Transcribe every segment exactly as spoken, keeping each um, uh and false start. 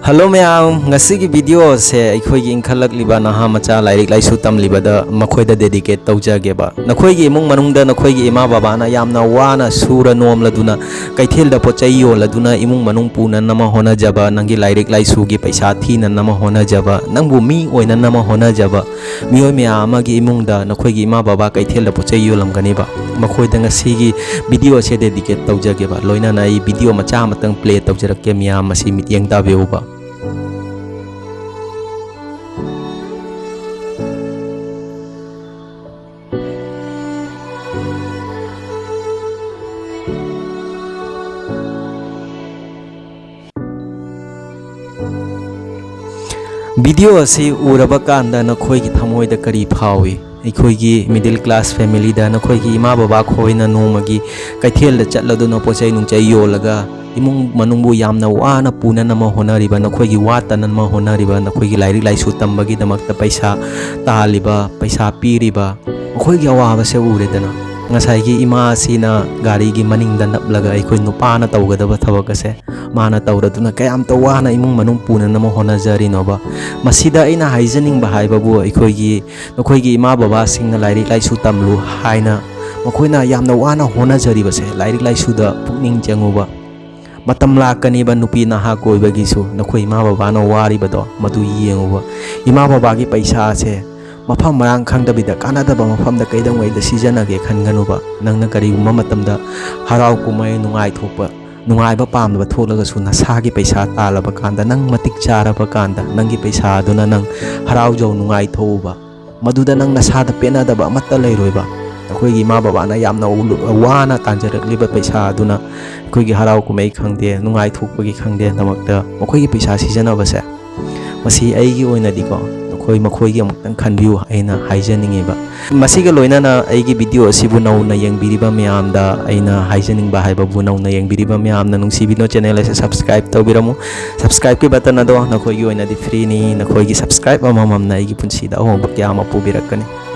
Hello ꯃꯌꯥꯝ, ꯉꯁꯤꯒꯤ video ꯑꯁꯦ ꯑꯩꯈꯣꯏꯒꯤ ꯏꯟꯈꯠꯂꯛꯂꯤꯕ ꯅꯍꯥ ꯃꯆꯥ ꯂꯥꯏꯔꯤꯛ ꯂꯥꯏꯁꯨ ꯇꯝꯂꯤꯕꯗ ꯃꯈꯣꯏꯗ ꯗꯦꯗꯤꯀꯦꯠ ꯇꯧꯖꯒꯦꯕ꯫ ꯅꯈꯣꯏꯒꯤ ꯏꯃꯨꯡ ꯃꯅꯨꯡꯗ ꯅꯈꯣꯏꯒꯤ ꯏꯃꯥ ꯕꯕꯥꯅ ꯌꯥꯝꯅ ꯋꯥꯅ ꯁꯨꯔ ꯅꯣꯝꯂꯗꯨꯅ, ꯀꯩꯊꯦꯜꯗ ꯄꯣꯠ ꯆꯩ ꯌꯣꯜꯂꯗꯨꯅ ꯏꯃꯨꯡ ꯃꯅꯨꯡ ꯄꯨꯅꯅꯕ ꯍꯣꯠꯅꯖꯕ, ꯅꯪꯒꯤ ꯂꯥꯏꯔꯤꯛ ꯂꯥꯏꯁꯨꯒꯤ ꯄꯩꯁꯥ ꯊꯤꯅꯅꯕ ꯍꯣꯠꯅꯖꯕ, ꯅꯪꯕꯨ ꯃꯤ ꯑꯣꯏꯅꯅꯕ ꯍꯣꯠꯅꯖꯕ ꯃꯤꯑꯣꯏ ꯃꯌꯥꯝ ꯑꯃꯒꯤ ꯏꯃꯨꯡꯗ ꯅꯈꯣꯏꯒꯤ ꯏꯃꯥ ꯕꯕꯥ ꯀꯩꯊꯦꯜꯗ ꯄꯣꯠ ꯆꯩ ꯌꯣꯜꯂꯝꯒꯅꯤꯕ꯫ ꯃꯈꯣꯏꯗ ꯉꯁꯤꯒꯤ ꯚꯤꯗꯤꯑꯣ ꯑꯁꯦ ꯗꯦꯗꯤꯀꯦꯠ ꯇꯧꯖꯒꯦꯕ꯫ ꯂꯣꯏꯅꯅ ꯑꯩ ꯚꯤꯗꯤꯑꯣ ꯃꯆꯥ ꯑꯃꯇꯪ ꯄ꯭ꯂꯦ ꯇꯧꯖꯔꯛꯀꯦ, ꯃꯌꯥꯝ ꯃꯁꯤ ꯃꯤꯠꯌꯦꯡ ꯇꯥꯕꯤꯌꯨꯕ꯫ ꯚꯤꯗꯤꯑꯣ ꯑꯁꯤ ꯎꯔꯕ ꯀꯥꯟꯗ ꯅꯈꯣꯏꯒꯤ ꯊꯃꯣꯏꯗ ꯀꯔꯤ ꯐꯥꯎꯏ? ꯑꯩꯈꯣꯏꯒꯤ ꯃꯤꯗꯜ ꯀ꯭ꯂꯥꯁ ꯐꯦꯃꯤꯂꯤꯗ ꯅꯈꯣꯏꯒꯤ ꯏꯃꯥ ꯕꯕꯥ ꯈꯣꯏꯅ ꯅꯣꯡꯃꯒꯤ ꯀꯩꯊꯦꯜꯗ ꯆꯠꯂꯗꯨꯅ ꯄꯣꯠ ꯆꯩ ꯅꯨꯡꯆꯩ ꯌꯣꯜꯂꯒ ꯏꯃꯨꯡ ꯃꯅꯨꯡꯕꯨ ꯌꯥꯝꯅ ꯋꯥꯅ ꯄꯨꯅꯅꯕ ꯍꯣꯠꯅꯔꯤꯕ, ꯅꯈꯣꯏꯒꯤ ꯋꯥꯠꯇꯅꯕ ꯍꯣꯠꯅꯔꯤꯕ, ꯅꯈꯣꯏꯒꯤ ꯂꯥꯏꯔꯤꯛ ꯂꯥꯏꯁꯨ ꯇꯝꯕꯒꯤꯗꯃꯛꯇ ꯄꯩꯁꯥ ꯇꯥꯜꯂꯤꯕ, ꯄꯩꯁꯥ ꯄꯤꯔꯤꯕ, ꯃꯈꯣꯏꯒꯤ ꯑꯋꯥꯕꯁꯦ ꯎꯔꯦꯗꯅ꯫ ꯉꯁꯥꯏꯒꯤ ꯏꯃꯥ ꯑꯁꯤꯅ ꯒꯥꯔꯤꯒꯤ ꯃꯅꯤꯡꯗ ꯅꯞꯂꯒ ꯑꯩꯈꯣꯏ ꯅꯨꯄꯥꯅ ꯇꯧꯒꯗꯕ ꯊꯕꯛ ꯑꯁꯦ ꯃꯥꯅ ꯇꯧꯔꯗꯨꯅ ꯀꯌꯥꯝꯇ ꯋꯥꯅ ꯏꯃꯨꯡ ꯃꯅꯨꯡ ꯄꯨꯅꯅꯕ ꯍꯣꯠꯅꯖꯔꯤꯅꯣꯕ꯫ ꯃꯁꯤꯗ ꯑꯩꯅ ꯍꯥꯏꯖꯅꯤꯡꯕ ꯍꯥꯏꯕꯕꯨ ꯑꯩꯈꯣꯏꯒꯤ, ꯅꯈꯣꯏꯒꯤ ꯏꯃꯥ ꯕꯕꯥꯁꯤꯡꯅ ꯂꯥꯏꯔꯤꯛ ꯂꯥꯏꯁꯨ ꯇꯝꯂꯨ ꯍꯥꯏꯅ ꯃꯈꯣꯏꯅ ꯌꯥꯝꯅ ꯋꯥꯅ ꯍꯣꯠꯅꯖꯔꯤꯕꯁꯦ, ꯂꯥꯏꯔꯤꯛ ꯂꯥꯏꯁꯨꯗ ꯄꯨꯛꯅꯤꯡ ꯆꯪꯉꯨꯕ꯫ ꯃꯇꯝ ꯂꯥꯛꯀꯅꯤꯕ ꯅꯨꯄꯤ ꯅꯍꯥ ꯀꯣꯏꯕꯒꯤꯁꯨ, ꯅꯈꯣꯏ ꯏꯃꯥ ꯕꯕꯥꯅ ꯋꯥꯔꯤꯕꯗꯣ ꯃꯗꯨ ꯌꯦꯡꯉꯨꯕ꯫ ꯏꯃꯥ ꯕꯕꯥꯒꯤ ꯄꯩꯁꯥꯁꯦ ꯃꯐꯝ ꯃꯔꯥꯡ ꯈꯪꯗꯕꯤꯗ ꯀꯥꯟꯅꯗꯕ ꯃꯐꯝꯗ ꯀꯩꯗꯧꯉꯩꯗ ꯁꯤꯖꯤꯟꯅꯒꯦ ꯈꯟꯒꯅꯨꯕ꯫ ꯅꯪꯅ ꯀꯔꯤꯒꯨꯝꯕ ꯃꯇꯝꯗ ꯍꯔꯥꯎ ꯀꯨꯝꯍꯩ, ꯅꯨꯡꯉꯥꯏꯊꯣꯛꯄ, ꯅꯨꯡꯉꯥꯏꯕ ꯄꯥꯝꯂꯕ ꯊꯣꯛꯂꯒꯁꯨ ꯅꯁꯥꯒꯤ ꯄꯩꯁꯥ ꯇꯥꯜꯂꯕ ꯀꯥꯟꯗ, ꯅꯪ ꯃꯇꯤꯛ ꯆꯥꯔꯕ ꯀꯥꯟꯗ ꯅꯪꯒꯤ ꯄꯩꯁꯥ ꯑꯗꯨꯅ ꯅꯪ ꯍꯔꯥꯎꯖꯧ, ꯅꯨꯡꯉꯥꯏꯊꯣꯛꯎꯕ꯫ ꯃꯗꯨꯗ ꯅꯪ ꯅꯁꯥꯗ ꯄꯦꯟꯅꯗꯕ ꯑꯃꯠꯇ ꯂꯩꯔꯣꯏꯕ꯫ ꯑꯩꯈꯣꯏꯒꯤ ꯏꯃꯥ ꯕꯕꯥꯅ ꯌꯥꯝꯅ ꯎ-, ꯋꯥꯅ ꯇꯥꯟꯖꯔꯛꯂꯤꯕ ꯄꯩꯁꯥ ꯑꯗꯨꯅ ꯑꯩꯈꯣꯏꯒꯤ ꯍꯔꯥꯎ ꯀꯨꯝꯍꯩ ꯈꯪꯗꯦ, ꯅꯨꯡꯉꯥꯏꯊꯣꯛꯄꯒꯤ ꯈꯪꯗꯦ, ꯗꯃꯛꯇ ꯃꯈꯣꯏꯒꯤ ꯄꯩꯁꯥ ꯁꯤꯖꯤꯟꯅꯕꯁꯦ, ꯃꯁꯤ ꯑꯩꯒꯤ ꯑꯣꯏꯅꯗꯤꯀꯣ, ꯑꯩꯈꯣꯏ ꯃꯈꯣꯏꯒꯤ ꯑꯃꯨꯛꯇꯪ ꯈꯟꯕꯤꯌꯨ ꯍꯥꯏꯅ ꯍꯥꯏꯖꯅꯤꯡꯉꯦꯕ꯫ ꯃꯁꯤꯒ ꯂꯣꯏꯅꯅ ꯑꯩꯒꯤ ꯚꯤꯗꯤꯑꯣ ꯑꯁꯤꯕꯨ ꯅꯧꯅ ꯌꯦꯡꯕꯤꯔꯤꯕ ꯃꯌꯥꯝꯗ ꯑꯩꯅ ꯍꯥꯏꯖꯅꯤꯡꯕ ꯍꯥꯏꯕꯕꯨ, ꯅꯧꯅ ꯌꯦꯡꯕꯤꯔꯤꯕ ꯃꯌꯥꯝꯅ ꯅꯨꯡꯁꯤꯕꯤꯗꯨꯅ ꯆꯦꯅꯦꯜ ꯑꯁꯤ ꯁꯕꯁꯀ꯭ꯔꯥꯏꯕ ꯇꯧꯕꯤꯔꯝꯃꯨ꯫ ꯁꯕꯁꯀ꯭ꯔꯥꯏꯕꯀꯤ ꯕꯇꯟ ꯑꯗꯣ ꯅꯈꯣꯏꯒꯤ ꯑꯣꯏꯅꯗꯤ ꯐ꯭ꯔꯤꯅꯤ꯫ ꯅꯈꯣꯏꯒꯤ ꯁꯕꯁꯀ꯭ꯔꯥꯏꯕ ꯑꯃꯃꯝꯅ ꯑꯩꯒꯤ ꯄꯨꯟꯁꯤꯗ ꯑꯍꯣꯡꯕ ꯀꯌꯥ ꯑꯃ ꯄꯨꯕꯤꯔꯛꯀꯅꯤ꯫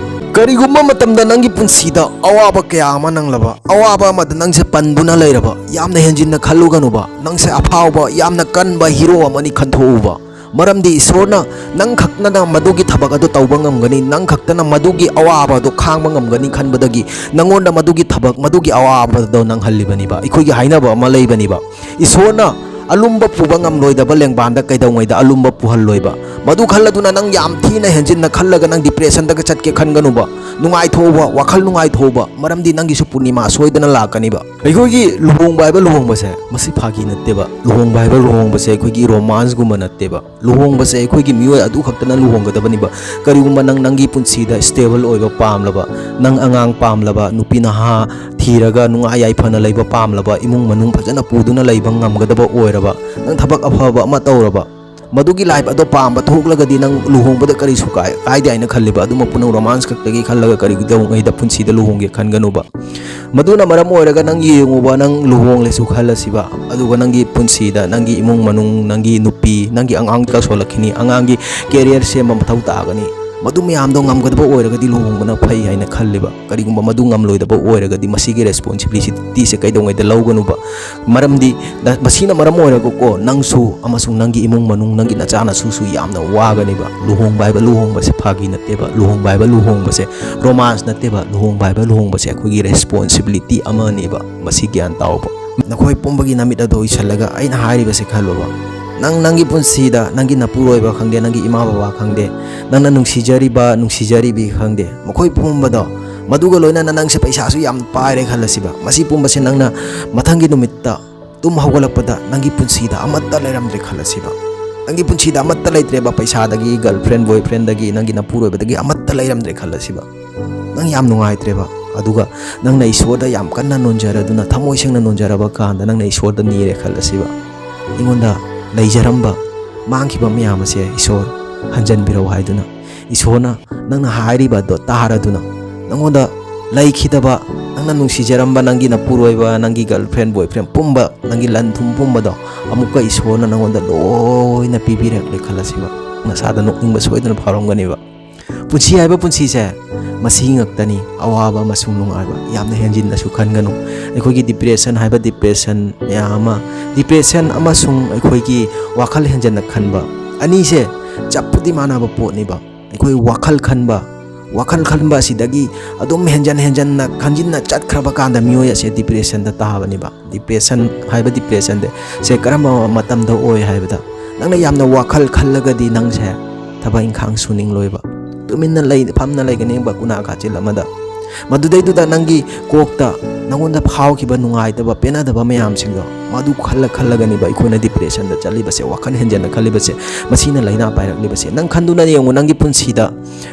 ꯀꯔꯤꯒꯨꯝꯕ ꯃꯇꯝꯗ ꯅꯪꯒꯤ ꯄꯨꯟꯁꯤꯗ ꯑꯋꯥꯕ ꯀꯌꯥ ꯑꯃ ꯅꯪꯂꯕ, ꯑꯋꯥꯕ ꯑꯃꯗ ꯅꯪꯁꯦ ꯄꯟꯗꯨꯅ ꯂꯩꯔꯕ, ꯌꯥꯝꯅ ꯍꯦꯟꯖꯤꯟꯅ ꯈꯜꯂꯨꯒꯅꯨꯕ꯫ ꯅꯪꯁꯦ ꯑꯐꯥꯎꯕ, ꯌꯥꯝꯅ ꯀꯟꯕ ꯍꯤꯔꯣ ꯑꯃꯅꯤ ꯈꯟꯊꯣꯛꯎꯕ꯫ ꯃꯔꯝꯗꯤ ꯏꯁꯣꯔꯅ ꯅꯪ ꯈꯛꯇꯅ ꯃꯗꯨꯒꯤ ꯊꯕꯛ ꯑꯗꯨ ꯇꯧꯕ ꯉꯝꯒꯅꯤ, ꯅꯪ ꯈꯛꯇꯅ ꯃꯗꯨꯒꯤ ꯑꯋꯥꯕ ꯑꯗꯨ ꯈꯥꯡꯕ ꯉꯝꯒꯅꯤ ꯈꯟꯕꯗꯒꯤ ꯅꯪꯉꯣꯟꯗ ꯃꯗꯨꯒꯤ ꯊꯕꯛ, ꯃꯗꯨꯒꯤ ꯑꯋꯥꯕꯗꯣ ꯅꯪꯍꯜꯂꯤꯕꯅꯤꯕ꯫ ꯑꯩꯈꯣꯏꯒꯤ ꯍꯥꯏꯅꯕ ꯑꯃ ꯂꯩꯕꯅꯤꯕ, ꯏꯁꯣꯔꯅ ꯑꯂꯨꯝꯕ ꯄꯨꯕ ꯉꯝꯂꯣꯏꯗꯕ ꯂꯦꯡꯕꯥꯟꯗ ꯀꯩꯗꯧꯉꯩꯗ ꯑꯂꯨꯝꯕ ꯄꯨꯍꯜꯂꯣꯏꯕ꯫ ꯃꯗꯨ ꯈꯜꯂꯗꯨꯅ ꯅꯪ ꯌꯥꯝ ꯊꯤꯅ ꯍꯦꯟꯖꯤꯟꯅ ꯈꯜꯂꯒ ꯅꯪ ꯗꯤꯄ꯭ꯔꯦꯁꯟꯗꯒ ꯆꯠꯀꯦ ꯈꯟꯒꯅꯨꯕ꯫ ꯅꯨꯡꯉꯥꯏꯊꯣꯛꯎꯕ, ꯋꯥꯈꯜ ꯅꯨꯡꯉꯥꯏꯊꯣꯛꯎꯕ, ꯃꯔꯝꯗꯤ ꯅꯪꯒꯤꯁꯨ ꯄꯨꯔꯅꯤꯃꯥ ꯁꯣꯏꯗꯅ ꯂꯥꯛꯀꯅꯤꯕ꯫ ꯑꯩꯈꯣꯏꯒꯤ ꯂꯨꯍꯣꯡꯕ ꯍꯥꯏꯕ ꯂꯨꯍꯣꯡꯕꯁꯦ ꯃꯁꯤ ꯐꯥꯒꯤ ꯅꯠꯇꯦꯕ꯫ ꯂꯨꯍꯣꯡꯕ ꯍꯥꯏꯕ ꯂꯨꯍꯣꯡꯕꯁꯦ ꯑꯩꯈꯣꯏꯒꯤ ꯔꯣꯃꯥꯟꯁꯒꯨꯝꯕ ꯅꯠꯇꯦꯕ꯫ ꯂꯨꯍꯣꯡꯕꯁꯦ ꯑꯩꯈꯣꯏꯒꯤ ꯃꯤꯑꯣꯏ ꯑꯗꯨ ꯈꯛꯇꯅ ꯂꯨꯍꯣꯡꯒꯗꯕꯅꯤꯕ꯫ ꯀꯔꯤꯒꯨꯝꯕ ꯅꯪ ꯅꯪꯒꯤ ꯄꯨꯟꯁꯤꯗ ꯁ꯭ꯇꯦꯕꯜ ꯑꯣꯏꯕ ꯄꯥꯝꯂꯕ, ꯅꯪ ꯑꯉꯥꯡ ꯄꯥꯝꯂꯕ, ꯅꯨꯄꯤ ꯅꯍꯥ ꯊꯤꯔꯒ ꯅꯨꯡꯉꯥꯏ ꯌꯥꯏꯐꯅ ꯂꯩꯕ ꯄꯥꯝꯂꯕ, ꯏꯃꯨꯡ ꯃꯅꯨꯡ ꯐꯖꯅ ꯄꯨꯗꯨꯅ ꯂꯩꯕ ꯉꯝꯒꯗꯕ ꯑꯣꯏꯔꯕ, ꯅꯪ ꯊꯕꯛ ꯑꯐꯕ ꯑꯃ ꯇꯧꯔꯕ, ꯃꯗꯨꯒꯤ ꯂꯥꯏꯐ ꯑꯗꯣ ꯄꯥꯝꯕ ꯊꯣꯛꯂꯒꯗꯤ ꯅꯪ ꯂꯨꯍꯣꯡꯕꯗ ꯀꯔꯤꯁꯨ ꯀꯥꯏ-, ꯀꯥꯏꯗꯦ ꯍꯥꯏꯅ ꯈꯜꯂꯤꯕ꯫ ꯑꯗꯨꯃꯛꯄꯨ ꯅꯪ ꯔꯣꯃꯥꯟꯁ ꯈꯛꯇꯒꯤ ꯈꯜꯂꯒ ꯀꯔꯤꯒꯤꯗꯧꯉꯩꯗ ꯄꯨꯟꯁꯤꯗ ꯂꯨꯍꯣꯡꯒꯦ ꯈꯟꯒꯅꯨꯕ꯫ ꯃꯗꯨꯅ ꯃꯔꯝ ꯑꯣꯏꯔꯒ ꯅꯪ ꯌꯦꯡꯉꯨꯕ, ꯅꯪ ꯂꯨꯍꯣꯡꯂꯦꯁꯨ ꯈꯜꯂꯁꯤꯕ, ꯑꯗꯨꯒ ꯅꯪꯒꯤ ꯄꯨꯟꯁꯤꯗ ꯅꯪꯒꯤ ꯏꯃꯨꯡ ꯃꯅꯨꯡ, ꯅꯪꯒꯤ ꯅꯨꯄꯤ, ꯅꯪꯒꯤ ꯑꯉꯥꯡ ꯇꯧꯁꯜꯂꯛꯈꯤꯅꯤ, ꯑꯉꯥꯡꯒꯤ ꯀꯦꯔꯤꯌꯔ ꯁꯦꯝꯕ ꯃꯊꯧ ꯇꯥꯒꯅꯤ꯫ ꯃꯗꯨ ꯃꯌꯥꯝꯗꯣ ꯉꯝꯒꯗꯕ ꯑꯣꯏꯔꯒꯗꯤ ꯂꯨꯍꯣꯡꯕꯅ ꯐꯩ ꯍꯥꯏꯅ ꯈꯜꯂꯤꯕ꯫ ꯀꯔꯤꯒꯨꯝꯕ ꯃꯗꯨ ꯉꯝꯂꯣꯏꯗꯕ ꯑꯣꯏꯔꯒꯗꯤ ꯃꯁꯤꯒꯤ ꯔꯦꯁꯄꯣꯟꯁꯤꯕꯤꯂꯤꯇꯤꯁꯦ ꯀꯩꯗꯧꯉꯩꯗ ꯂꯧꯒꯅꯨꯕ꯫ ꯃꯔꯝꯗꯤ ꯅ-, ꯃꯁꯤꯅ ꯃꯔꯝ ꯑꯣꯏꯔꯒꯀꯣ, ꯅꯪꯁꯨ ꯑꯃꯁꯨꯡ ꯅꯪꯒꯤ ꯏꯃꯨꯡ ꯃꯅꯨꯡ, ꯅꯪꯒꯤ ꯅꯆꯥ ꯅꯁꯨꯁꯨ ꯌꯥꯝꯅ ꯋꯥꯒꯅꯦꯕ꯫ ꯂꯨꯍꯣꯡꯕ ꯍꯥꯏꯕ ꯂꯨꯍꯣꯡꯕꯁꯦ ꯐꯥꯒꯤ ꯅꯠꯇꯦꯕ꯫ ꯂꯨꯍꯣꯡꯕ ꯍꯥꯏꯕ ꯂꯨꯍꯣꯡꯕꯁꯦ ꯔꯣꯃꯥꯟꯁ ꯅꯠꯇꯦꯕ꯫ ꯂꯨꯍꯣꯡꯕ ꯍꯥꯏꯕ ꯂꯨꯍꯣꯡꯕꯁꯦ ꯑꯩꯈꯣꯏꯒꯤ ꯔꯦꯁꯄꯣꯟꯁꯤꯕꯤꯂꯤꯇꯤ ꯑꯃꯅꯦꯕ꯫ ꯃꯁꯤ ꯒ꯭ꯌꯥꯟ ꯇꯥꯎꯕ꯫ ꯅꯈꯣꯏ ꯄꯨꯝꯕꯒꯤ ꯅꯃꯤꯠ ꯑꯗꯨ ꯎꯏꯁꯜꯂꯒ ꯑꯩꯅ ꯍꯥꯏꯔꯤꯕꯁꯦ ꯈꯜꯂꯨꯕ꯫ ꯅꯪ ꯅꯪꯒꯤ ꯄꯨꯟꯁꯤꯗ ꯅꯪꯒꯤ ꯅꯄꯨꯔꯣꯏꯕ ꯈꯪꯗꯦ, ꯅꯪꯒꯤ ꯏꯃꯥ ꯕꯕꯥ ꯈꯪꯗꯦ, ꯅꯪꯅ ꯅꯨꯡꯁꯤꯖꯔꯤꯕ, ꯅꯨꯡꯁꯤꯖꯔꯤꯕꯤ ꯈꯪꯗꯦ, ꯃꯈꯣꯏ ꯄꯨꯝꯕꯗꯣ, ꯃꯗꯨꯒ ꯂꯣꯏꯅꯅ ꯅꯪꯁꯦ ꯄꯩꯁꯥꯁꯨ ꯌꯥꯝ ꯄꯥꯏꯔꯦ ꯈꯜꯂꯁꯤꯕ꯫ ꯃꯁꯤ ꯄꯨꯝꯕꯁꯦ ꯅꯪꯅ ꯃꯊꯪꯒꯤ ꯅꯨꯃꯤꯠꯇ ꯇꯨꯝ ꯍꯧꯒꯠꯂꯛꯄꯗ ꯅꯪꯒꯤ ꯄꯨꯟꯁꯤꯗ ꯑꯃꯠꯇ ꯂꯩꯔꯝꯗ꯭ꯔꯦ ꯈꯜꯂꯁꯤꯕ꯫ ꯅꯪꯒꯤ ꯄꯨꯟꯁꯤꯗ ꯑꯃꯠꯇ ꯂꯩꯇ꯭ꯔꯦꯕ, ꯄꯩꯁꯥꯗꯒꯤ, ꯒꯔꯜꯐ꯭ꯔꯦꯟ, ꯕꯣꯏꯐ꯭ꯔꯦꯟꯗꯒꯤ, ꯅꯪꯒꯤ ꯅꯄꯨꯔꯣꯏꯕꯗꯒꯤ ꯑꯃꯠꯇ ꯂꯩꯔꯝꯗ꯭ꯔꯦ ꯈꯜꯂꯁꯤꯕ꯫ ꯅꯪ ꯌꯥꯝ ꯅꯨꯡꯉꯥꯏꯇ꯭ꯔꯦꯕ꯫ ꯑꯗꯨꯒ ꯅꯪꯅ ꯏꯁꯣꯔꯗ ꯌꯥꯝ ꯀꯟꯅ ꯅꯣꯟꯖꯔꯗꯨꯅ, ꯊꯃꯣꯏ ꯁꯦꯡꯅ ꯅꯣꯟꯖꯔꯕ ꯀꯥꯟꯗ ꯅꯪꯅ ꯏꯁꯣꯔꯗ ꯅꯤꯔꯦ ꯈꯜꯂꯁꯤꯕ, "ꯑꯩꯉꯣꯟꯗ ꯂꯩꯖꯔꯝꯕ, ꯃꯥꯡꯈꯤꯕ ꯃꯌꯥꯝ ꯑꯁꯦ ꯏꯁꯣꯔ, ꯍꯟꯖꯟꯕꯤꯔꯛꯎ ꯍꯥꯏꯗꯨꯅ, ꯏꯁꯣꯔꯅ ꯅꯪꯅ ꯍꯥꯏꯔꯤꯕ ꯑꯗꯣ ꯇꯥꯔꯗꯨꯅ, ꯅꯪꯉꯣꯟꯗ ꯂꯩꯈꯤꯗꯕ, ꯅꯪꯅ ꯅꯨꯡꯁꯤꯖꯔꯝꯕ ꯅꯪꯒꯤ ꯅꯄꯨꯔꯣꯏꯕ, ꯅꯪꯒꯤ girlfriend, boyfriend ꯄꯨꯝꯕ, ꯅꯪꯒꯤ ꯂꯟ ꯊꯨꯝ ꯄꯨꯝꯕꯗꯣ ꯑꯃꯨꯛꯀ ꯏꯁꯣꯔꯅ ꯅꯪꯉꯣꯟꯗ ꯂꯣꯏꯅ ꯄꯤꯕꯤꯔꯛꯂꯦ ꯈꯜꯂꯁꯤꯕ꯫ ꯅꯁꯥꯗ ꯅꯣꯛꯅꯤꯡꯕ ꯁꯣꯏꯗꯅ ꯐꯥꯎꯔꯝꯒꯅꯦꯕ꯫ ꯄꯨꯟꯁꯤ ꯍꯥꯏꯕ ꯄꯨꯟꯁꯤꯁꯦ ꯃꯁꯤ ꯉꯛꯇꯅꯤ, ꯑꯋꯥꯕ ꯑꯃꯁꯨꯡ ꯅꯨꯡꯉꯥꯏꯕ꯫ ꯌꯥꯝꯅ ꯍꯦꯟꯖꯤꯟꯅꯁꯨ ꯈꯟꯒꯅꯨ꯫ ꯑꯩꯈꯣꯏꯒꯤ depression ꯍꯥꯏꯕ depression ꯃꯌꯥꯝ ꯑꯃ, depression ꯑꯃꯁꯨꯡ ꯑꯩꯈꯣꯏꯒꯤ ꯋꯥꯈꯜ ꯍꯦꯟꯖꯟꯅ ꯈꯟꯕ ꯑꯅꯤꯁꯦ ꯆꯞꯄꯨꯗꯤ ꯃꯥꯟꯅꯕ ꯄꯣꯠꯅꯤꯕ꯫ ꯑꯩꯈꯣꯏ ꯋꯥꯈꯜ ꯈꯟꯕ, ꯋꯥꯈꯜ ꯈꯟꯕ ꯑꯁꯤꯗꯒꯤ ꯑꯗꯨꯝ ꯍꯦꯟꯖꯟ ꯍꯦꯟꯖꯟꯅ ꯈꯟꯖꯤꯟꯅ ꯆꯠꯈ꯭ꯔꯕ ꯀꯥꯟꯗ ꯃꯤꯑꯣꯏ ꯑꯁꯦ depressionꯗ ꯇꯥꯕꯅꯤꯕ꯫ Depression ꯍꯥꯏꯕ depressionꯗ ꯁꯦ ꯀꯔꯝꯕ ꯃꯇꯝꯗ ꯑꯣꯏ ꯍꯥꯏꯕꯗ, ꯅꯪꯅ ꯌꯥꯝꯅ ꯋꯥꯈꯜ ꯈꯜꯂꯒꯗꯤ ꯅꯪꯁꯦ ꯊꯕꯛ ꯏꯪꯈꯥꯡ ꯁꯨꯅꯤꯡꯂꯣꯏꯕ, ꯇꯨꯃꯤꯟꯅ ꯂꯩ, ꯐꯝꯅ ꯂꯩꯒꯅꯤꯡꯕ ꯀꯨꯅꯥ ꯀꯥꯆꯤꯜ ꯑꯃꯗ꯫ ꯃꯗꯨꯗꯩꯗꯨꯗ ꯅꯪꯒꯤ ꯀꯣꯛꯇ ꯅꯪꯉꯣꯟꯗ ꯐꯥꯎꯈꯤꯕ ꯅꯨꯡꯉꯥꯏꯇꯕ, ꯄꯦꯟꯅꯗꯕ ꯃꯌꯥꯝꯁꯤꯡꯗꯣ, ꯃꯗꯨ ꯈꯜꯂ ꯈꯜꯂꯒꯅꯤꯕ ꯑꯩꯈꯣꯏꯅ depressionꯗ ꯆꯠꯂꯤꯕꯁꯦ, ꯋꯥꯈꯜ ꯍꯦꯟꯖꯟꯅ ꯈꯜꯂꯤꯕꯁꯦ, ꯃꯁꯤꯅ ꯂꯥꯏꯅꯥ ꯄꯥꯏꯔꯛꯂꯤꯕꯁꯦ꯫ ꯅꯪ ꯈꯟꯗꯨꯅ ꯌꯦꯡꯉꯨ, ꯅꯪꯒꯤ ꯄꯨꯟꯁꯤꯗ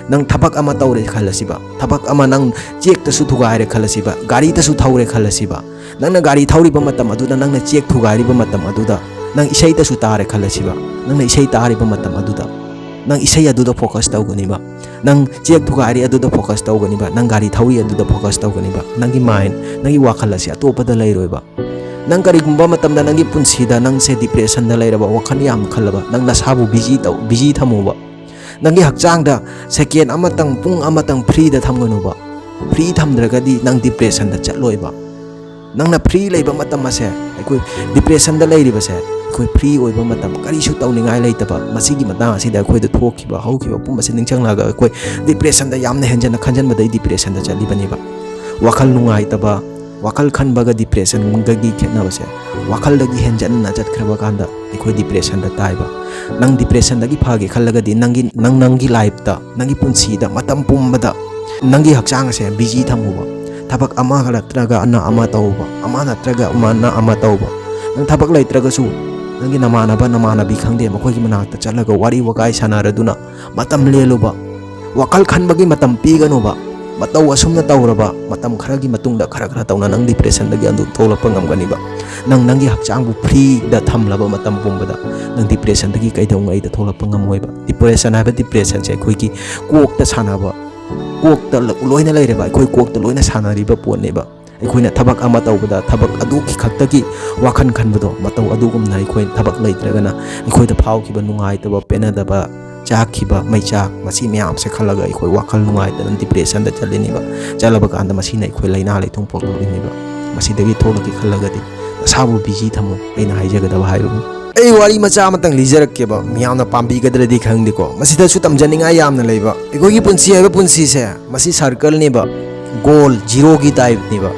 ꯅꯪ ꯊꯕꯛ ꯑꯃ ꯇꯧꯔꯦ ꯈꯜꯂꯁꯤꯕ, ꯊꯕꯛ ꯑꯃ ꯅꯪ ꯆꯦꯛꯇꯁꯨ ꯊꯨꯒꯥꯏꯔꯦ ꯈꯜꯂꯁꯤꯕ, ꯒꯥꯔꯤꯗꯁꯨ ꯊꯧꯔꯦ ꯈꯜꯂꯁꯤꯕ, ꯅꯪꯅ ꯒꯥꯔꯤ ꯊꯧꯔꯤꯕ ꯃꯇꯝ ꯑꯗꯨꯗ ꯅꯪꯅ ꯆꯦꯛ ꯊꯨꯒꯥꯏꯔꯤꯕ ꯃꯇꯝ ꯑꯗꯨꯗ ꯅꯪ ꯏꯁꯩꯗꯁꯨ ꯇꯥꯔꯦ ꯈꯜꯂꯁꯤꯕ, ꯅꯪꯅ ꯏꯁꯩ ꯇꯥꯔꯤꯕ ꯃꯇꯝ ꯑꯗꯨꯗ ꯅꯪ ꯏꯁꯩ ꯑꯗꯨꯗ focus ꯇꯧꯒꯅꯤꯕ, ꯅꯪ ꯆꯦꯛ ꯊꯨꯒꯥꯏꯔꯤ ꯑꯗꯨꯗ focus ꯇꯧꯒꯅꯤꯕ, ꯅꯪ ꯒꯥꯔꯤ ꯊꯧꯔꯤ ꯑꯗꯨꯗ focus ꯇꯧꯒꯅꯤꯕ, ꯅꯪꯒꯤ mind, ꯅꯪꯒꯤ ꯋꯥꯈꯜ ꯑꯁꯤ ꯑꯇꯣꯞꯄꯗ ꯂꯩꯔꯣꯏꯕ꯫ ꯅꯪ ꯀꯔꯤꯒꯨꯝꯕ ꯃꯇꯝꯗ ꯅꯪꯒꯤ ꯄꯨꯟꯁꯤꯗ ꯅꯪꯁꯦ depressionꯗ ꯂꯩꯔꯕ, ꯋꯥꯈꯜ ꯌꯥꯝ ꯈꯜꯂꯕ, ꯅꯪ ꯅꯁꯥꯕꯨ busy ꯇꯧ, busy ꯊꯝꯃꯨꯕ꯫ ꯅꯪꯒꯤ ꯍꯛꯆꯥꯡꯗ second ꯑꯃꯇꯪ, ꯄꯨꯡ ꯑꯃꯇꯪ freeꯗ ꯊꯝꯒꯅꯨꯕ꯫ Free ꯊꯝꯗ꯭ꯔꯒꯗꯤ ꯅꯪ depressionꯗ ꯆꯠꯂꯣꯏꯕ꯫ ꯅꯪꯅ free ꯂꯩꯕ ꯃꯇꯝ ꯑꯁꯦ, ꯑꯩꯈꯣꯏ depressionꯗ ꯂꯩꯔꯤꯕꯁꯦ, ꯑꯩꯈꯣꯏ free ꯑꯣꯏꯕ ꯃꯇꯝ, ꯀꯔꯤꯁꯨ ꯇꯧꯅꯤꯡꯉꯥꯏ ꯂꯩꯇꯕ, ꯃꯁꯤꯒꯤ ꯃꯇꯥꯡ ꯑꯁꯤꯗ ꯑꯩꯈꯣꯏꯗ ꯊꯣꯛꯈꯤꯕ, ꯍꯧꯈꯤꯕ ꯄꯨꯝꯕꯁꯦ ꯅꯤꯡꯁꯤꯡꯂꯛꯑꯒ ꯑꯩꯈꯣꯏ depressionꯗ ꯌꯥꯝꯅ ꯍꯦꯟꯖꯟꯅ ꯈꯟꯖꯟꯕꯗꯒꯤ depressionꯗ ꯆꯠꯂꯤꯕꯅꯦꯕ꯫ ꯋꯥꯈꯜ ꯅꯨꯡꯉꯥꯏꯇꯕ, ꯋꯥꯈꯜ ꯈꯟꯕꯒ depressionꯒꯒꯤ ꯈꯦꯠꯅꯕꯁꯦ, ꯋꯥꯈꯜꯗꯒꯤ ꯍꯦꯟꯖꯟꯅ ꯆꯠꯈ꯭ꯔꯕ ꯀꯥꯟꯗ ꯑꯩꯈꯣꯏ depressionꯗ ꯇꯥꯏꯕ꯫ ꯅꯪ depressionꯗꯒꯤ ꯐꯒꯦ ꯈꯜꯂꯒꯗꯤ ꯅꯪꯒꯤ, ꯅꯪ, ꯅꯪꯒꯤ lifeꯇ, ꯅꯪꯒꯤ ꯄꯨꯟꯁꯤꯗ ꯃꯇꯝ ꯄꯨꯝꯕꯗ ꯅꯪꯒꯤ ꯍꯛꯆꯥꯡ ꯑꯁꯦ busy ꯊꯝꯃꯨꯕ꯫ ꯊꯕꯛ ꯑꯃ ꯅꯠꯇ꯭ꯔꯒ ꯑꯅ ꯑꯃ ꯇꯧꯕ, ꯑꯃ ꯅꯠꯇ꯭ꯔꯒ ꯑꯃꯅ ꯑꯃ ꯇꯧꯕ꯫ ꯅꯪ ꯊꯕꯛ ꯂꯩꯇ꯭ꯔꯒꯁꯨ ꯅꯪꯒꯤ ꯅꯃꯥꯟꯅꯕ, ꯅꯃꯥꯟꯅꯕꯤ ꯈꯪꯗꯦ, ꯃꯈꯣꯏꯒꯤ ꯃꯅꯥꯛꯇ ꯆꯠꯂꯒ ꯋꯥꯔꯤ ꯋꯥꯀꯥꯏ ꯁꯥꯟꯅꯔꯗꯨꯅ ꯃꯇꯝ ꯂꯦꯜꯂꯨꯕ꯫ ꯋꯥꯈꯜ ꯈꯟꯕꯒꯤ ꯃꯇꯝ ꯄꯤꯒꯅꯨꯕ꯫ ꯃꯇꯧ ꯑꯁꯨꯝꯅ ꯇꯧꯔꯕ ꯃꯇꯝ ꯈꯔꯒꯤ ꯃꯇꯨꯡꯗ ꯈꯔ ꯈꯔ ꯇꯧꯅ ꯅꯪ ꯗꯤꯄ꯭ꯔꯦꯁꯟꯗꯒꯤ ꯑꯗꯨꯝ ꯊꯣꯛꯂꯛꯄ ꯉꯝꯒꯅꯤꯕ꯫ ꯅꯪ ꯅꯪꯒꯤ ꯍꯛꯆꯥꯡꯕꯨ ꯐ꯭ꯔꯤꯗ ꯊꯝꯂꯕ ꯃꯇꯝ ꯄꯨꯝꯕꯗ ꯅꯪ ꯗꯤꯄ꯭ꯔꯦꯁꯟꯗꯒꯤ ꯀꯩꯗꯧꯉꯩꯗ ꯊꯣꯛꯂꯛꯄ ꯉꯝꯃꯣꯏꯕ꯫ ꯗꯤꯄ꯭ꯔꯦꯁꯟ ꯍꯥꯏꯕ ꯗꯤꯄ꯭ꯔꯦꯁꯟꯁꯦ ꯑꯩꯈꯣꯏꯒꯤ ꯀꯣꯛꯇ ꯁꯥꯟꯅꯕ, ꯀꯣꯛꯇ ꯂ-, ꯂꯣꯏꯅ ꯂꯩꯔꯦꯕ, ꯑꯩꯈꯣꯏ ꯀꯣꯛꯇ ꯂꯣꯏꯅ ꯁꯥꯟꯅꯔꯤꯕ ꯄꯣꯠꯅꯦꯕ꯫ ꯑꯩꯈꯣꯏꯅ ꯊꯕꯛ ꯑꯃ ꯇꯧꯕꯗ ꯊꯕꯛ ꯑꯗꯨꯒꯤ ꯈꯛꯇꯒꯤ ꯋꯥꯈꯜ ꯈꯟꯕꯗꯣ, ꯃꯇꯧ ꯑꯗꯨꯒꯨꯝꯅ ꯑꯩꯈꯣꯏ ꯊꯕꯛ ꯂꯩꯇ꯭ꯔꯒꯅ ꯑꯩꯈꯣꯏꯗ ꯐꯥꯎꯈꯤꯕ ꯅꯨꯡꯉꯥꯏꯇꯕ, ꯄꯦꯟꯅꯗꯕ, ꯆꯥꯛꯈꯤꯕ, ꯃꯩꯆꯥꯛ, ꯃꯁꯤ ꯃꯌꯥꯝꯁꯦ ꯈꯜꯂꯒ ꯑꯩꯈꯣꯏ ꯋꯥꯈꯜ ꯅꯨꯡꯉꯥꯏꯇꯗꯅ ꯗꯤꯄ꯭ꯔꯦꯁꯟꯗ ꯆꯠꯂꯤꯅꯦꯕ꯫ ꯆꯠꯂꯕ ꯀꯥꯟꯗ ꯃꯁꯤꯅ ꯑꯩꯈꯣꯏ ꯂꯥꯏꯅꯥ ꯂꯩꯊꯨꯡ ꯄꯣꯛꯂꯛꯂꯤꯅꯦꯕ꯫ ꯃꯁꯤꯗꯒꯤ ꯊꯣꯛꯂꯛꯀꯦ ꯈꯜꯂꯒꯗꯤ ꯅꯁꯥꯕꯨ ꯕꯤꯖꯤ ꯊꯝꯃꯨ꯫ ꯑꯩꯅ ꯍꯥꯏꯖꯒꯗꯕ ꯍꯥꯏꯕꯕꯨ, ꯑꯩ ꯋꯥꯔꯤ ꯃꯆꯥ ꯑꯃꯇꯪ ꯂꯤꯖꯔꯛꯀꯦꯕ, ꯃꯤꯌꯥꯝꯅ ꯄꯥꯝꯕꯤꯒꯗ꯭ꯔꯗꯤ ꯈꯪꯗꯦꯀꯣ꯫ ꯃꯁꯤꯗꯁꯨ ꯇꯝꯖꯅꯤꯡꯉꯥꯏ ꯌꯥꯝꯅ ꯂꯩꯕ꯫ ꯑꯩꯈꯣꯏꯒꯤ ꯄꯨꯟꯁꯤ ꯍꯥꯏꯕ ꯄꯨꯟꯁꯤꯁꯦ, ꯃꯁꯤ ꯁꯔꯀꯜꯅꯦꯕ, ꯒꯣꯜ ꯖꯤꯔꯣꯒꯤ ꯇꯥꯏꯞꯅꯦꯕ꯫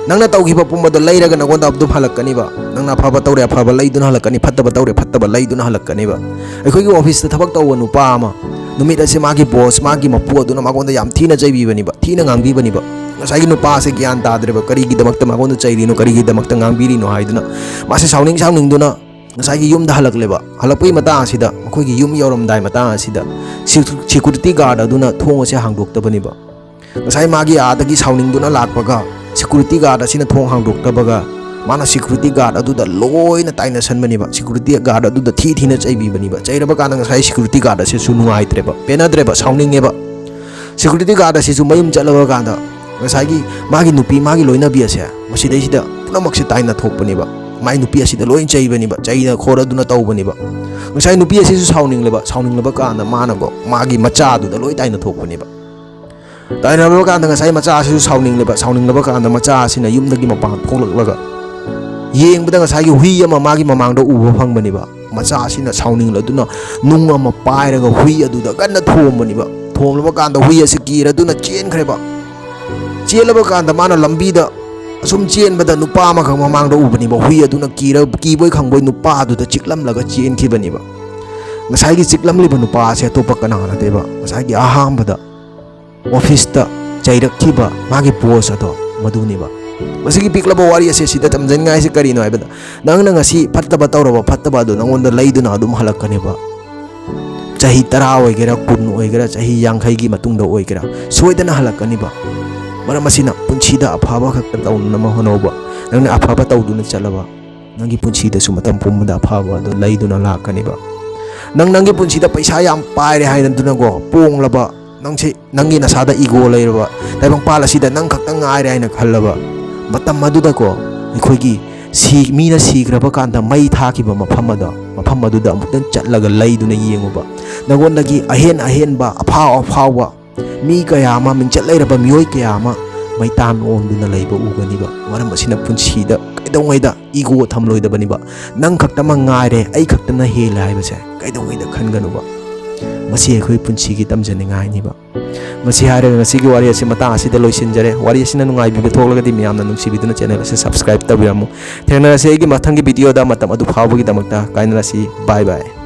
ꯅꯪꯅ ꯇꯧꯈꯤꯕ ꯄꯨꯝꯕꯗꯣ ꯂꯩꯔꯒ ꯅꯉꯣꯟꯗ ꯑꯗꯨꯝ ꯍꯜꯂꯛꯀꯅꯤꯕ꯫ ꯅꯪꯅ ꯑꯐꯕ ꯇꯧꯔꯦ, ꯑꯐꯕ ꯂꯩꯗꯨꯅ ꯍꯜꯂꯛꯀꯅꯤ, ꯐꯠꯇꯕ ꯇꯧꯔꯦ, ꯐꯠꯇꯕ ꯂꯩꯗꯨꯅ ꯍꯜꯂꯛꯀꯅꯤꯕ꯫ ꯑꯩꯈꯣꯏꯒꯤ ꯑꯣꯐꯤꯁꯇ ꯊꯕꯛ ꯇꯧꯕ ꯅꯨꯄꯥ ꯑꯃ, ꯅꯨꯃꯤꯠ ꯑꯁꯤ ꯃꯥꯒꯤ ꯕꯣꯁ, ꯃꯥꯒꯤ ꯃꯄꯨ ꯑꯗꯨꯅ ꯃꯉꯣꯟꯗ ꯌꯥꯝ ꯊꯤꯅ ꯆꯩꯕꯤꯕꯅꯤꯕ, ꯊꯤꯅ ꯉꯥꯡꯕꯤꯕꯅꯤꯕ꯫ ꯉꯁꯥꯏꯒꯤ ꯅꯨꯄꯥꯁꯦ ꯒ꯭ꯌꯥꯟ ꯇꯥꯗ꯭ꯔꯦꯕ, ꯀꯔꯤꯒꯤꯗꯃꯛꯇ ꯃꯉꯣꯟꯗ ꯆꯩꯔꯤꯅꯣ, ꯀꯔꯤꯒꯤꯗꯃꯛꯇ ꯉꯥꯡꯕꯤꯔꯤꯅꯣ ꯍꯥꯏꯗꯨꯅ꯫ ꯃꯥꯁꯦ ꯁꯥꯎꯅꯤꯡ ꯁꯥꯎꯅꯤꯡꯗꯨꯅ ꯉꯁꯥꯏꯒꯤ ꯌꯨꯝꯗ ꯍꯜꯂꯛꯂꯦꯕ꯫ ꯍꯜꯂꯛꯄꯒꯤ ꯃꯇꯥꯡ ꯑꯁꯤꯗ ꯃꯈꯣꯏꯒꯤ ꯌꯨꯝ ꯌꯧꯔꯝꯗꯥꯏ ꯃꯇꯥꯡ ꯑꯁꯤꯗ ꯁꯤꯀ꯭ꯌꯨꯔꯤꯇꯤ ꯒꯥꯔꯗ ꯑꯗꯨꯅ ꯊꯣꯡ ꯑꯁꯦ ꯍꯥꯡꯗꯣꯛꯇꯕꯅꯤꯕ꯫ ꯉꯁꯥꯏ ꯃꯥꯒꯤ ꯑꯥꯗꯒꯤ ꯁꯥꯎꯅꯤꯡꯗꯨꯅ ꯂꯥꯛꯄꯒ ꯁꯤꯀ꯭ꯌꯨꯔꯤꯇꯤ ꯒꯥꯔꯗ ꯑꯁꯤꯅ ꯊꯣꯡ ꯍꯥꯡꯗꯣꯛꯇꯕꯒ ꯃꯥꯅ ꯁꯤꯀ꯭ꯌꯨꯔꯤꯇꯤ ꯒꯥꯔꯗ ꯑꯗꯨꯗ ꯂꯣꯏꯅ ꯇꯥꯏꯅꯁꯟꯕꯅꯤꯕ꯫ ꯁꯤꯀ꯭ꯌꯨꯔꯤꯇꯤ ꯒꯥꯔꯗ ꯑꯗꯨꯗ ꯊꯤ ꯊꯤꯅ ꯆꯩꯕꯤꯕꯅꯤꯕ꯫ ꯆꯩꯔꯕ ꯀꯥꯟꯗ ꯉꯁꯥꯏ ꯁꯤꯀ꯭ꯌꯨꯔꯤꯇꯤ ꯒꯥꯔꯗ ꯑꯁꯤꯁꯨ ꯅꯨꯡꯉꯥꯏꯇ꯭ꯔꯦꯕ, ꯄꯦꯟꯅꯗ꯭ꯔꯦꯕ, ꯁꯥꯎꯅꯤꯡꯉꯦꯕ꯫ ꯁꯤꯀ꯭ꯌꯨꯔꯤꯇꯤ ꯒꯥꯔꯗ ꯑꯁꯤꯁꯨ ꯃꯌꯨꯝ ꯆꯠꯂꯕ ꯀꯥꯟꯗ ꯉꯁꯥꯏꯒꯤ ꯃꯥꯒꯤ ꯅꯨꯄꯤ, ꯃꯥꯒꯤ ꯂꯣꯏꯅꯕꯤ ꯑꯁꯦ ꯃꯁꯤꯗꯩꯁꯤꯗ ꯄꯨꯝꯅꯃꯛꯁꯦ ꯇꯥꯏꯅ ꯊꯣꯛꯄꯅꯦꯕ꯫ ꯃꯥꯏ ꯅꯨꯄꯤ ꯑꯁꯤꯗ ꯂꯣꯏ ꯆꯩꯕꯅꯦꯕ, ꯆꯩꯅ ꯈꯣꯠꯅꯗꯨꯅ ꯇꯧꯕꯅꯦꯕ꯫ ꯉꯁꯥꯏ ꯅꯨꯄꯤ ꯑꯁꯤꯁꯨ ꯁꯥꯎꯅꯤꯡꯂꯦꯕ, ꯁꯥꯎꯅꯤꯡꯂꯕ ꯀꯥꯟꯗ ꯃꯥꯅꯀꯣ ꯃꯥꯒꯤ ꯃꯆꯥꯗꯨꯗ ꯂꯣꯏ ꯇꯥꯏꯅ ꯊꯣꯛꯄꯅꯦꯕ꯫ ꯇꯥꯏꯅꯔꯕ ꯀꯥꯟꯗ ꯉꯁꯥꯏ ꯃꯆꯥ ꯑꯁꯤꯁꯨ ꯁꯥꯎꯅꯤꯡꯂꯦꯕ, ꯁꯥꯎꯅꯤꯡꯂꯕ ꯀꯥꯟꯗ ꯃꯆꯥ ꯑꯁꯤꯅ ꯌꯨꯝꯗꯒꯤ ꯃꯄꯥꯟ ꯊꯣꯛꯂꯛꯂꯒ ꯌꯦꯡꯕꯗ ꯉꯁꯥꯏꯒꯤ ꯍꯨꯏ ꯑꯃ ꯃꯥꯒꯤ ꯃꯃꯥꯡꯗ ꯎꯕ ꯐꯪꯕꯅꯦꯕ꯫ ꯃꯆꯥ ꯑꯁꯤꯅ ꯁꯥꯎꯅꯤꯡꯂꯗꯨꯅ ꯅꯨꯡ ꯑꯃ ꯄꯥꯏꯔꯒ ꯍꯨꯏ ꯑꯗꯨꯗ ꯀꯟꯅ ꯊꯣꯝꯕꯅꯦꯕ꯫ ꯊꯣꯝꯂꯕ ꯀꯥꯟꯗ ꯍꯨꯏ ꯑꯁꯤ ꯀꯤꯔꯗꯨꯅ ꯆꯦꯟꯈ꯭ꯔꯦꯕ꯫ ꯆꯦꯜꯂꯕ ꯀꯥꯟꯗ ꯃꯥꯅ ꯂꯝꯕꯤꯗ ꯑꯁꯨꯝ ꯆꯦꯟꯕꯗ ꯅꯨꯄꯥ ꯑꯃꯈꯛ ꯃꯃꯥꯡꯗ ꯎꯕꯅꯦꯕ꯫ ꯍꯨꯏ ꯑꯗꯨꯅ ꯀꯤꯔ-, ꯀꯤꯕꯣꯏ ꯈꯪꯕꯣꯏ ꯅꯨꯄꯥ ꯑꯗꯨꯗ ꯆꯤꯛꯂꯝꯂꯒ ꯆꯦꯟꯈꯤꯕꯅꯦꯕ꯫ ꯉꯁꯥꯏꯒꯤ ꯆꯤꯛꯂꯝꯂꯤꯕ ꯅꯨꯄꯥ ꯑꯁꯦ ꯑꯇꯣꯞꯄ ꯀꯅꯥ ꯅꯠꯇꯦꯕ, ꯉꯁꯥꯏꯒꯤ ꯑꯍꯥꯟꯕꯗ ꯑꯣꯐꯤꯁꯇ ꯆꯩꯔꯛꯈꯤꯕ ꯃꯥꯒꯤ ꯕꯣꯁ ꯑꯗꯣ ꯃꯗꯨꯅꯦꯕ꯫ ꯃꯁꯤꯒꯤ ꯄꯤꯛꯂꯕ ꯋꯥꯔꯤ ꯑꯁꯦ ꯁꯤꯗ ꯇꯝꯖꯅꯤꯡꯉꯥꯏꯁꯤ ꯀꯔꯤꯅꯣ ꯍꯥꯏꯕꯗ, ꯅꯪꯅ ꯉꯁꯤ ꯐꯠꯇꯕ ꯇꯧꯔꯕ ꯐꯠꯇꯕ ꯑꯗꯨ ꯅꯪꯉꯣꯟꯗ ꯂꯩꯗꯨꯅ ꯑꯗꯨꯝ ꯍꯜꯂꯛꯀꯅꯦꯕ꯫ ꯆꯍꯤ ꯇꯔꯥ ꯑꯣꯏꯒꯦꯔꯥ, ꯀꯨꯟ ꯑꯣꯏꯒꯦꯔꯥ, ꯆꯍꯤ ꯌꯥꯡꯈꯩꯒꯤ ꯃꯇꯨꯡꯗ ꯑꯣꯏꯒꯦꯔꯥ, ꯁꯣꯏꯗꯅ ꯍꯜꯂꯛꯀꯅꯤꯕ꯫ ꯃꯔꯝ ꯑꯁꯤꯅ ꯄꯨꯟꯁꯤꯗ ꯑꯐꯕ ꯈꯛꯇ ꯇꯧꯅꯅꯕ ꯍꯣꯠꯅꯧꯕ꯫ ꯅꯪꯅ ꯑꯐꯕ ꯇꯧꯗꯨꯅ ꯆꯠꯂꯕ, ꯅꯪꯒꯤ ꯄꯨꯟꯁꯤꯗꯁꯨ ꯃꯇꯝ ꯄꯨꯝꯕꯗ ꯑꯐꯕ ꯑꯗꯨ ꯂꯩꯗꯨꯅ ꯂꯥꯛꯀꯅꯤꯕ꯫ ꯅꯪ ꯅꯪꯒꯤ ꯄꯨꯟꯁꯤꯗ ꯄꯩꯁꯥ ꯌꯥꯝ ꯄꯥꯏꯔꯦ ꯍꯥꯏꯅꯗꯨꯅꯀꯣ ꯄꯣꯡꯂꯕ, ꯅꯪꯁꯦ ꯅꯪꯒꯤ ꯅꯁꯥꯗ ꯏꯒꯣ ꯂꯩꯔꯕ ꯇꯥꯏꯕꯪꯄꯥꯜ ꯑꯁꯤꯗ ꯅꯪ ꯈꯛꯇ ꯉꯥꯏꯔꯦ ꯍꯥꯏꯅ ꯈꯜꯂꯕ, ꯃꯇꯝ ꯑꯗꯨꯗꯀꯣ ꯑꯩꯈꯣꯏꯒꯤ ꯁꯤ ꯃꯤꯅ ꯁꯤꯈ꯭ꯔꯕ ꯀꯥꯟꯗ ꯃꯩ ꯊꯥꯈꯤꯕ ꯃꯐꯝ ꯑꯗꯣ, ꯃꯐꯝ ꯑꯗꯨꯗ ꯑꯃꯨꯛꯇꯪ ꯆꯠꯂꯒ ꯂꯩꯗꯨꯅ ꯌꯦꯡꯉꯨꯕ꯫ ꯅꯉꯣꯟꯗꯒꯤ ꯑꯍꯦꯟ ꯑꯍꯦꯟꯕ, ꯑꯐꯥꯎ ꯑꯐꯥꯎꯕ ꯃꯤ ꯀꯌꯥ ꯑꯃ, ꯃꯤꯡꯆꯠ ꯂꯩꯔꯕ ꯃꯤꯑꯣꯏ ꯀꯌꯥ ꯑꯃ ꯃꯩꯇꯥꯟ ꯑꯣꯡꯗꯨꯅ ꯂꯩꯕ ꯎꯒꯅꯤꯕ꯫ ꯃꯔꯝ ꯑꯁꯤꯅ ꯄꯨꯟꯁꯤꯗ ꯀꯩꯗꯧꯉꯩꯗ ꯏꯒꯣ ꯊꯝꯂꯣꯏꯗꯕꯅꯤꯕ꯫ ꯅꯪ ꯈꯛꯇꯃꯛ ꯉꯥꯏꯔꯦ, ꯑꯩ ꯈꯛꯇꯅ ꯍꯦꯜꯂꯦ ꯍꯥꯏꯕꯁꯦ ꯀꯩꯗꯧꯉꯩꯗ ꯈꯟꯒꯅꯨꯕ꯫ ꯃꯁꯤ ꯑꯩꯈꯣꯏ ꯄꯨꯟꯁꯤꯒꯤ ꯇꯝꯖꯅꯤꯡꯉꯥꯏꯅꯤꯕ꯫ ꯃꯁꯤ ꯍꯥꯏꯔꯒ ꯉꯁꯤꯒꯤ ꯋꯥꯔꯤ ꯑꯁꯤ ꯃꯇꯥꯡ ꯑꯁꯤꯗ ꯂꯣꯏꯁꯤꯟꯖꯔꯦ꯫ ꯋꯥꯔꯤ ꯑꯁꯤꯅ ꯅꯨꯡꯉꯥꯏꯕꯤꯕ ꯊꯣꯛꯂꯒꯗꯤ ꯃꯌꯥꯝꯅ ꯅꯨꯡꯁꯤꯕꯤꯗꯨꯅ ꯆꯦꯅꯦꯜ ꯑꯁꯤ ꯁꯕꯁꯀ꯭ꯔꯥꯏꯕ ꯇꯧꯕꯤꯔꯝꯃꯨ꯫ ꯊꯦꯡꯅꯔꯁꯤ ꯑꯩꯒꯤ ꯃꯊꯪꯒꯤ ꯚꯤꯗꯤꯑꯣꯗ꯫ ꯃꯇꯝ ꯑꯗꯨ ꯐꯥꯎꯕꯒꯤꯗꯃꯛꯇ ꯀꯥꯏꯅꯔꯁꯤ꯫ ꯕꯥꯏ ꯕꯥꯏ꯫